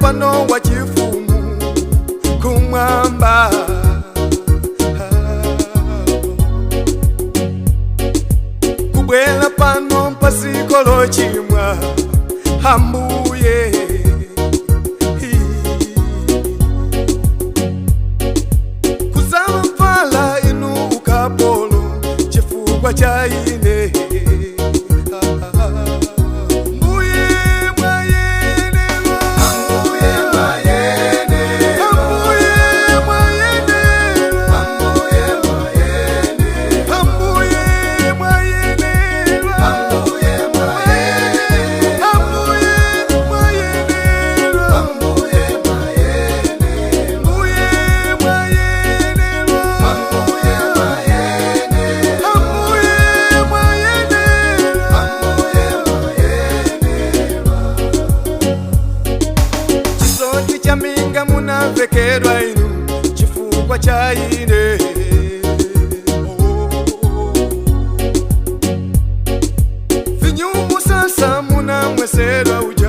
mpano wa chifumu kumwamba. Kubwela pano mpasiko lochimwa Ambuye. Kuzama mfala inu ukapolo chifukwa cha ine. Mbuye mwayenelwa, Ambuye mwayenelwa, Ambuye mwayenelwa, Ambuye mwayenelwa, Ambuye mwayenelwa, Ambuye mwayenelwa, Ambuye mwayenelwa, Ambuye mwayenelwa, Mbuye mwayenelwa, Ambuye mwayenelwa, Ambuye mwayenelwa. Ambuye mwayenelwa. Chisoti cha minga munavekedwa inu chifukwa cha ine. Vinyumu sasa munamwesedwa uja.